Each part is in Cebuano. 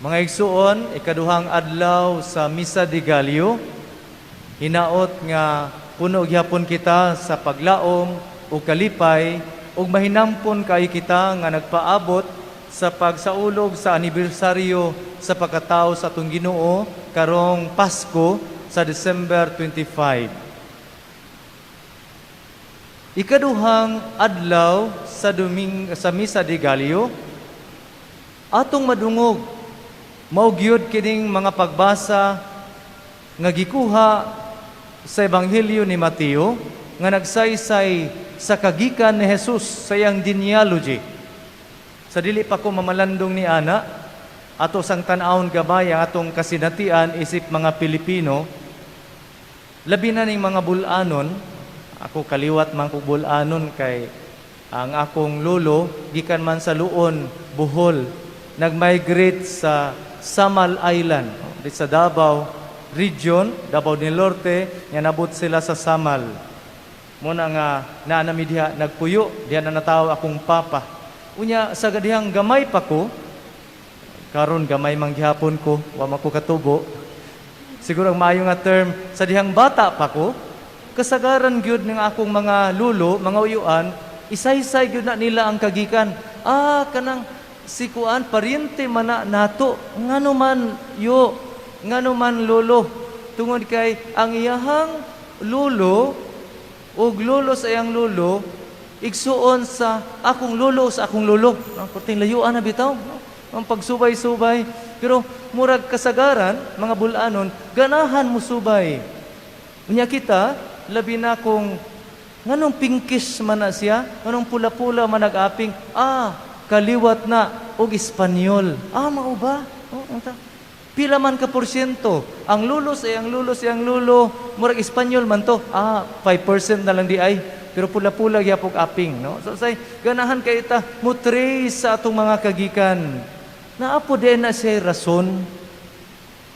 Mga igsuon, ikaduhang adlaw sa Misa de Gallo, hinaot nga puno gihapon kita sa paglaom ug kalipay ug mahinampon kaayo kita nga nagpaabot sa pagsaulog sa anibersaryo sa pagkatao sa atong Ginoo karong Pasko sa December 25. Ikaduhang adlaw sa Misa de Gallo, atong madungog mao gyud kining mga pagbasa nga gikuha sa Ebanghelyo ni Mateo nga nagsaysay sa kagikan ni Jesus sa iyang genealogy. Sa dili pa ko mamalandong ni ana, ato sang tan-awon gabay ang atong kasinatian isip mga Pilipino, labi na ning mga bulanon. Ako kaliwat man kog bulanon kay ang akong lolo gikan man sa Luon, Bohol, nag-migrate sa Samal Island, di sa Davao region, Davao del Norte, nga nabot sila sa Samal. Muna nga naa nami diha nagpuyo, diha na natawo akong papa. Unya sa dihang gamay pa ko, karon gamay man gihapon ko, wa man ko katubo. Siguro ang maayo nga term, sa dihang bata pa ko, kasagaran gyud ng akong mga lulo, mga uyuan, isaysay gyud na nila ang kagikan. "Ah, kanang si kuan, paryente man na nato." "Ngano man yo? Ngano man, lolo?" Tungod kay ang iyahang lolo ug lolo sa iyang lolo igsuon sa akong lolo sa akong lolo. No, perting layuan na bitaw. No? Ang pagsubay-subay. Pero murag kasagaran, mga bulanon, ganahan mo subay. Unya kita, labi na kung nganong pinkish man na siya, nganong pula-pula man nag-aping, "Ah, kaliwat na og Espanyol." "Ah, mao ba?" Oh, unta. Pila man ka porsyento? Ang lulo sa iyang lulo sa iyang lulo, murag Espanyol man to. "Ah, 5% na lang di ay. Pero pula-pula gyapon aping, no?" So say, ganahan kay ta mo trace sa atong mga kagikan. Naa pod na siya rason.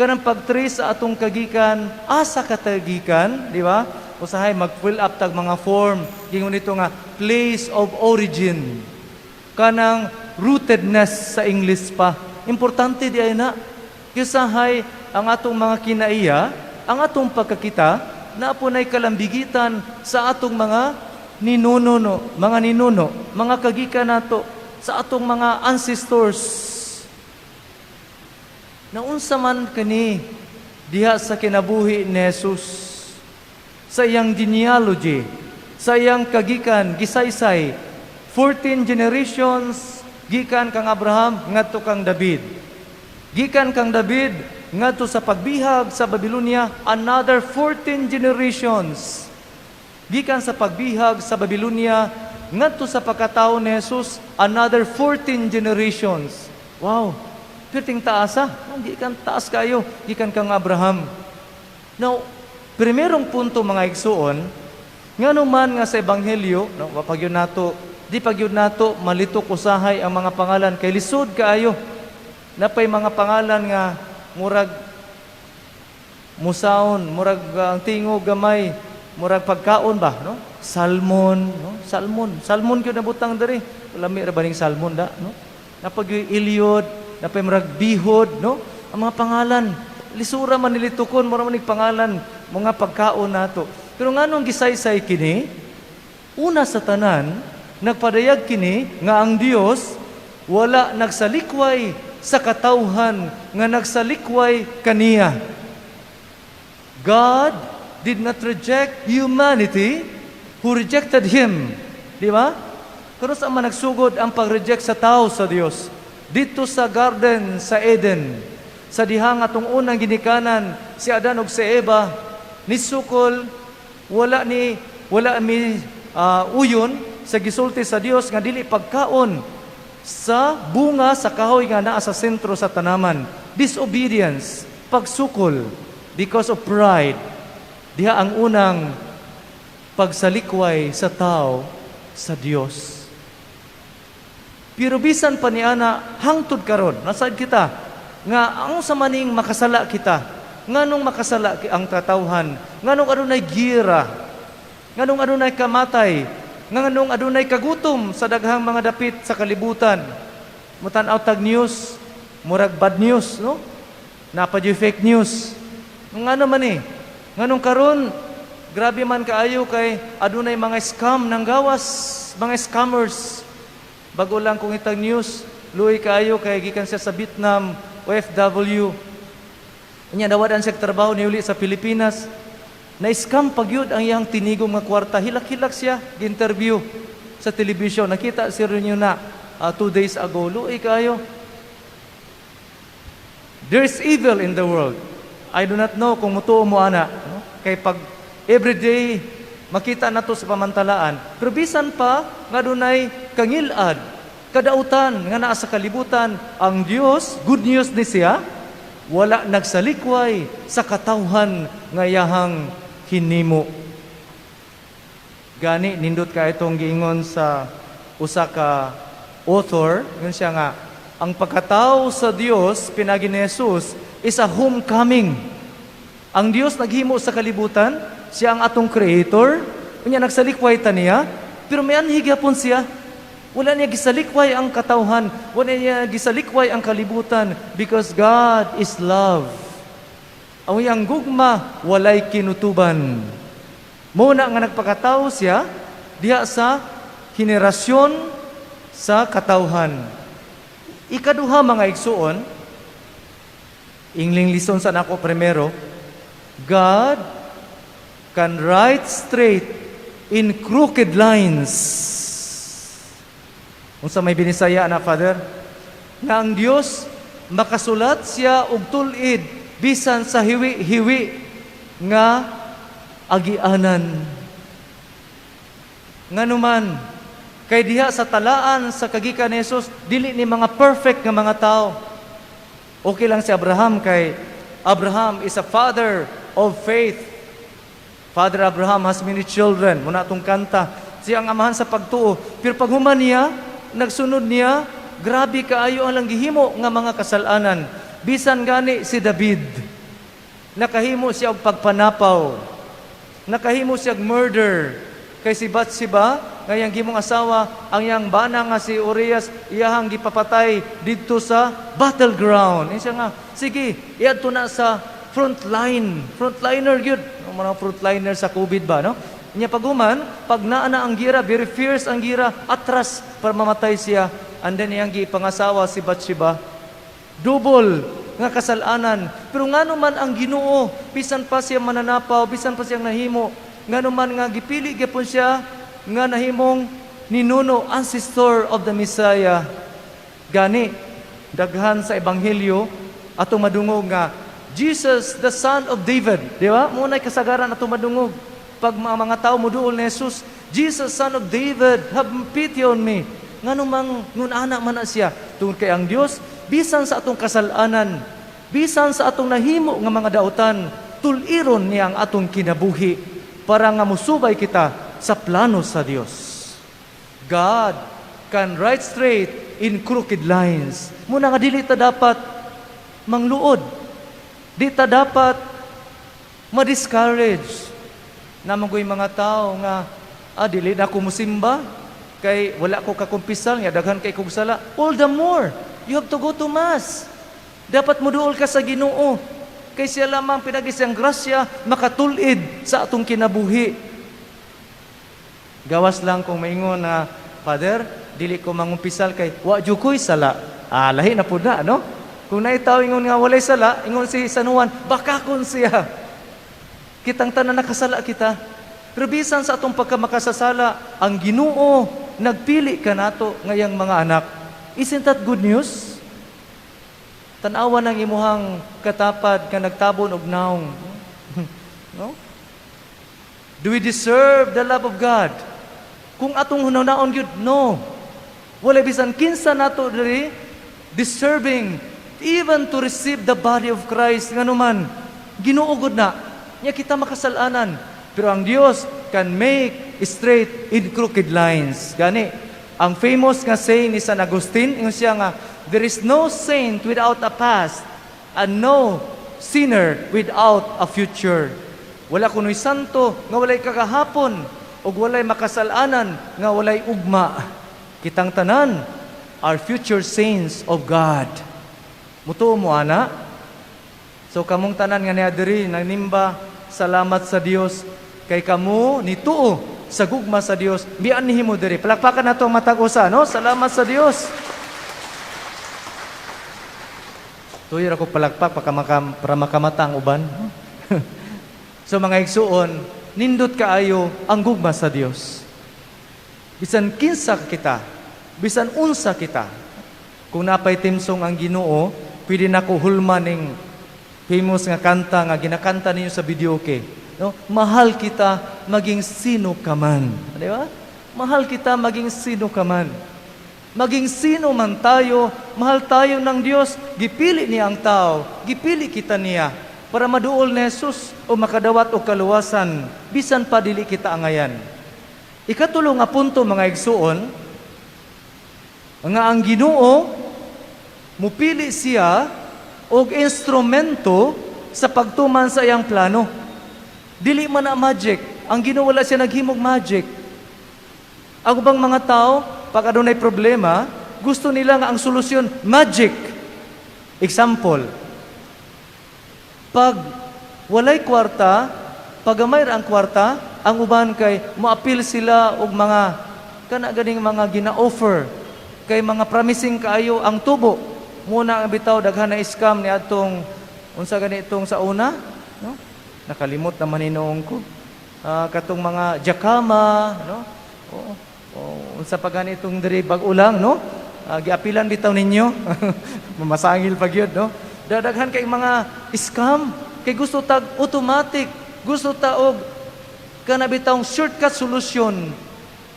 Kanang pag-trace sa atong kagikan, asa ka tagikan, di ba? Usahay mag-fill up tag mga form, gingon nito nga place of origin. Kanang rootedness sa English pa. Importante di ay na. Usahay ang atong mga kinaiya, ang atong pagkakita, naa punay kalambigitan sa atong mga ninuno, no, mga ninuno, mga kagikan nato, sa atong mga ancestors. Naunsa man kani diha sa kinabuhi ni Jesus, sa iyang genealogy, sa iyang kagikan, gisaysay, 14 generations gikan kang Abraham ngadto kang David. Gikan kang David ngadto sa pagbihag sa Babylonia, another 14 generations. Gikan sa pagbihag sa Babylonia ngadto sa pagkatao ni Jesus, another 14 generations. Wow. Perting taasa. Gikan taas kayo, gikan kang Abraham. Now, primerong punto, mga igsuon, ngano man nga sa ebanghelyo, no, wa pa gyud nato, di pa gyud nato malitok usahay ang mga pangalan kay lisod kaayo. Napay mga pangalan nga murag musaon, murag ang tingog gamay, murag pagkaon ba, no? Salmon, no? Salmon, salmon gyud nabutang diri. Lami ra ba ning salmon da, no? Napag Eliud, napay murag bihod, no? Ang mga pangalan, lisura man nilitukon, mura man ning pangalan, mga pagkaon nato. Pero nganong gisaysay kini? Una sa tanan, nagpadayag kini nga ang Dios wala nagsalikway sa katawhan nga nagsalikway kaniya. God did not reject humanity who rejected Him. Di ba? Pero sa man nagsugod ang pag-reject sa tao sa Dios? Dito sa garden sa Eden, sa dihang atong unang ginikanan, si Adan ug si Eva, nisukol, wala mi uyon sa gisulti sa Dios nga dili pagkaon sa bunga sa kahoy nga naa sa sentro sa tanaman. Disobedience, pagsukol because of pride. Diha ang unang pagsalikway sa tao sa Dios. Pero bisan pa ni ana hangtod karon, nasaad kita nga ang sa maning makasala kita, nganong makasala ang katawhan, nganong adunay gira, nganong adunay kamatay, nganong adunay kagutom sa daghang mga dapit sa kalibutan. Mutan-aw tag news, Murag bad news, no? Naa pa juy fake news. Nga naman eh. Nganong karon grabe man kaayo kay adunay mga scam nang gawas, mga scammers. Bago lang kong itang news, luoy kaayo kay gikan siya sa Vietnam, OFW. Unya nawad-an siya trabaho, niuli sa Pilipinas. Na-scam pa gyud ang iyang tinigom nga kwarta. Hilak-hilak siya, gi-interview sa television. Nakita siguro ninyo na 2 days ago. Luoy kaayo. There is evil in the world. I do not know kung mutuo mo ana. No? Kay pag everyday makita na to sa pamantalaan. Pero bisan pa nga dunay kangilad, kadautan nga naa sa kalibutan, ang Dios, good news ni siya, wala nagsalikway sa katawhan nga iyahang hinimo. Gani nindot ka itong giingon sa usa ka author, ingon siya nga ang pagkatao sa Dios pinagi ni Jesus is a homecoming. Ang Dios naghimo sa kalibutan, siya ang atong creator, unya nagsalikway ta niya, pero may-anhi gyapon siya. Wala niya gisalikway ang katawhan, wala niya gisalikway ang kalibutan because God is love. Ang iyang gugma walay kinutuban. Mao na nga nagpakatao siya diha sa henerasyon sa katawhan. Ikaduha, mga igsuon, ingling lison sa nako primero, God can write straight in crooked lines. Unsa may Binisaya na, Father? Nga ang Dios makasulat siya og tul-id bisan sa hiwi-hiwi nga agianan. Nganuman, kay diha sa talaan sa kagikan ni Jesus, dili ni mga perfect nga mga tao. Okay lang si Abraham kay Abraham is a father of faith. Father Abraham has many children. Mao na atong kanta. Siya ang amahan sa pagtuo. Pero pag human niya, nagsunod niya, grabe kaayo ang lang gihimo nga mga kasalanan. Bisan gani si David, nakahimo siya og pagpanapaw. Nakahimo siya og murder. Kay si Bathsheba, nga iyang gihimong asawa, ang iyang bana nga si Urias, iyahang gipapatay didto sa battleground. Siya nga, sige, iadto na sa front line. Frontliner gyud. Mga frontliner sa COVID ba, no? Nya paghuman, pag naa na ang gira, very fierce ang gira, atras para mamatay siya. And then iyang gipangasawa si Bathsheba. Double nga kasalanan. Pero ngano man ang Ginoo, bisan pa siya mananapaw, bisan pa siyang nahimo, ngano man nga gipili gyapon siya nga nahimong ninuno, ancestor of the Messiah. Gani, daghan sa ebanghelyo atong madungog nga Jesus, the Son of David, di ba? Mao na'y kasagaran atong madungog. Pag mga tao moduol ni Jesus, "Jesus, Son of David, have pity on me." Ngano mang ngun-ana man na siya? Tungod kay ang Dios, bisan sa atong kasalanan, bisan sa atong nahimo nga mga dautan, tuliron niya ang atong kinabuhi para nga musubay kita sa plano sa Dios. God can write straight in crooked lines. Mao na nga dili ta dapat mangluod. Di ta dapat ma-discourage. Naa man goy mga tao nga, "Ah, dili na ako musimba kay wala ko kakumpisal nga daghan kay kog sala." All the more, you have to go to Mass. Dapat moduol ka sa Ginoo. Kay siya lamang pinagi siyang grasya makatulid sa atong kinabuhi. Gawas lang kung maingon na, "Father, dili ko mangumpisal kay wa jud ko'y sala." Ah, lahi na pud na, no? Kung naay tao ingon nga walay sala, ingon si San Juan, bakakon siya. Kitang tanan nakasala kita. Pero bisan sa atong pagkamakasasala, ang Ginoo nagpili kanato ngayang mga anak. Isn't that good news? Tan-awa ng imuhang katapad ka nagtabon og naong. No? Do we deserve the love of God? Kung atong hunahunaon gyud, no. Wala bisan kinsa nato diri deserving even to receive the body of Christ, nganuman Ginoo gud na nya kita makasalanan, pero ang Dios can make straight in crooked lines. Gani ang famous nga saying ni San Agustin, ingon siya nga there is no saint without a past and no sinner without a future. Wala kuno'y santo nga walay kagahapon ug walay makasalanan nga walay ugma. Kitang tanan are future saints of God. Mutuo mo ana? So kamong tanan nga niya diri nanimba, salamat sa Dios kay kamo nituo sa gugma sa Dios. Mianhi mo diri. Palakpakan nato ang matag usa, no? Salamat sa Dios. Tuyo ra ko palakpak para makamata ang uban. So mga igsuon, nindot kaayo ang gugma sa Dios. Bisan kinsa kita, bisan unsa kita, kung napay theme song ang Ginoo, pwede na ko hulman ning famous nga kanta nga ginakanta ninyo sa videoke. No? Mahal kita maging sino ka man. Di ba? Mahal kita maging sino ka man. Maging sino man tayo, mahal tayo ng Diyos. Gipili niya ang tao, gipili kita niya para maduol ni Jesus o makadawat og kaluwasan, bisan pa dili kita angayan. Ikatulo nga punto, mga igsuon, nga ang Ginoo mupili siya og instrumento sa pagtuman sa iyang plano. Dili man na magic. Ang Ginoo, wala siya naghimog magic. Ang ubang mga tao, pag adunay problema, gusto nila nga ang solusyon magic. Example, pag walay kwarta, pag gamay ra ang kwarta, ang uban kay moapil sila og mga kana ganing mga gina-offer kay mga promising kaayo ang tubo. Muna ang bitaw daghan na scam ni adtong unsa gani itong sa una, no? Nakalimot naman hinuon ko. Katong mga Jakama, no? Oo. Oh, unsa pa gani itong diri bag-o lang, no? Giapilan bitaw ninyo. Mamasangil pa gyud, no? Dadaghan kay mga scam kay gusto tag automatic, gusto ta og kana bitawng shortcut solution.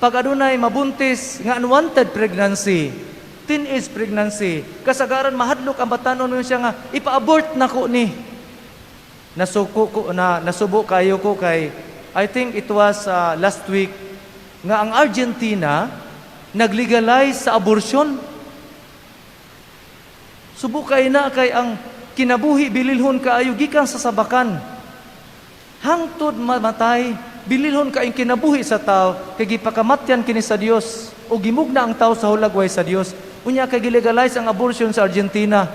Pag adunay mabuntis nga unwanted pregnancy, teenage pregnancy, kasagaran mahadlok ang batanon mo siya nga ipa-abort na ko ni. Nasuko ko na, nasubo kayo ko kay I think it was last week nga ang Argentina naglegalize sa abortion. Subo kay na kay ang kinabuhi bililhon kaayo gikan sa sabakan. Hangtod mamatay, bililhon kaayong kinabuhi sa tao kay gipakamatyan kini sa Dios o gimugna ang tao sa hulagway sa Dios. Unya kay gilegalize ang abortion sa Argentina.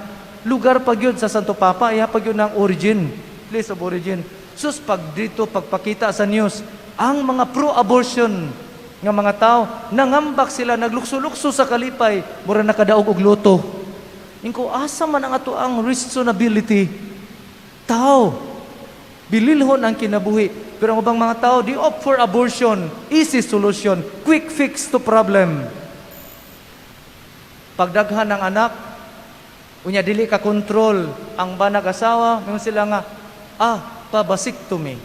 Lugar pa gyud sa Santo Papa, iya pa gyud ang origin, place of origin. Sus, pag dito pagpakita sa news, ang mga pro-abortion nga mga tao, nangambak sila, naglukso-lukso sa kalipay, mura nakadaog og lotto. Ingko, asa man ang ato ang reasonability? Tao, bililhon ang kinabuhi. Pero ang ubang mga tao, di opt for abortion, easy solution, quick fix to problem. Pagdaghan ng anak, unya dili ka kontrol ang banag asawa, ingon sila nga, pa-vasectomy.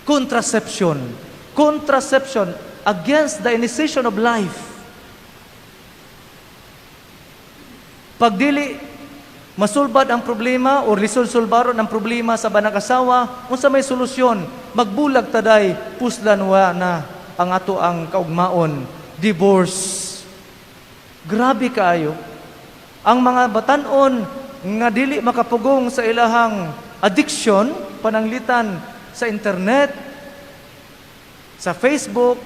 Contraception. Contraception against the initiation of life. Pag dili masulbad ang problema or lisod sulbaron ang problema sa banag asawa, unsa may solusyon? Magbulag taday, puslan wa na ang ato ang kaugmaon, divorce. Grabe kaayo. Ang mga batanon nga dili makapugong sa ilahang addiction, pananglitan sa internet, sa Facebook,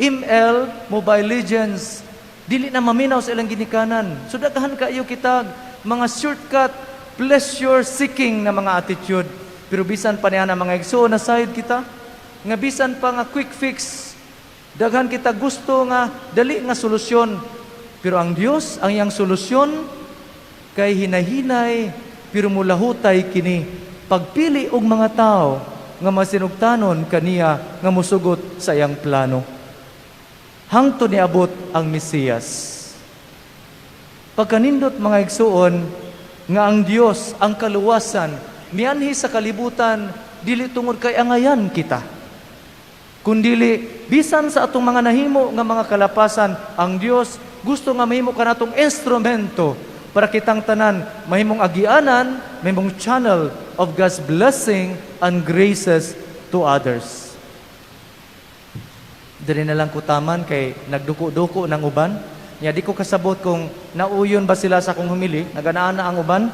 ML, Mobile Legends, dili na maminaw sa ilang ginikanan. So daghan kaayo kita mga shortcut, pleasure seeking na mga attitude. Pero bisan pa niya na, mga igsoon, na sayod kita, nga bisan pa nga quick fix, daghan kita gusto nga dali nga solusyon. Pero ang Dios, ang iyang solusyon kay hinahinay pero mulahutay kini pagpili og mga tao nga masinugtanon kaniya nga musugot sa iyang plano. Hangtod niabot ang Mesiyas. Pagkanindot, mga igsuon, nga ang Dios ang kaluwasan mianhi sa kalibutan dili tungod kay angayan kita, kundili bisan sa atong mga nahimo nga mga kalapasan, ang Dios gusto nga mahimo kanatong instrumento para kitang tanan mahimong agianan, mahimong channel of God's blessing and graces to others. Diri na lang ko taman kay nagduko-duko ng uban. Nya di ko kasabot kung nauyon ba sila sa akong homily, nagana ang uban.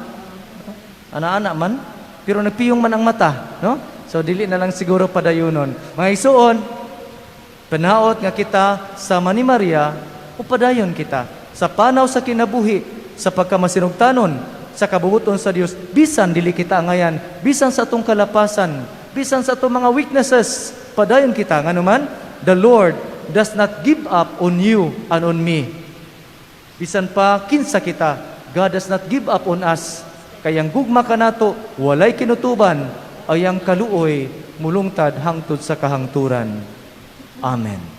Ana-ana man, pero nagpiyong man ang mata, no? So dili na lang siguro padayunon. Mga igsuon, panaot nga kita sama ni Maria, upadayon kita sa panaw sa kinabuhi sa pagkamasinugtanon. Sa kabubut-on sa Dios, bisan dili kita angayan, bisan sa atong kalapasan, bisan sa atong mga weaknesses, padayon kita. Nganuman, the Lord does not give up on you and on me. Bisan pa kinsa kita, God does not give up on us. Kay ang gugma kanato, walay kinutuban, ay ang kaluoy mulungtad hangtod sa kahangturan. Amen.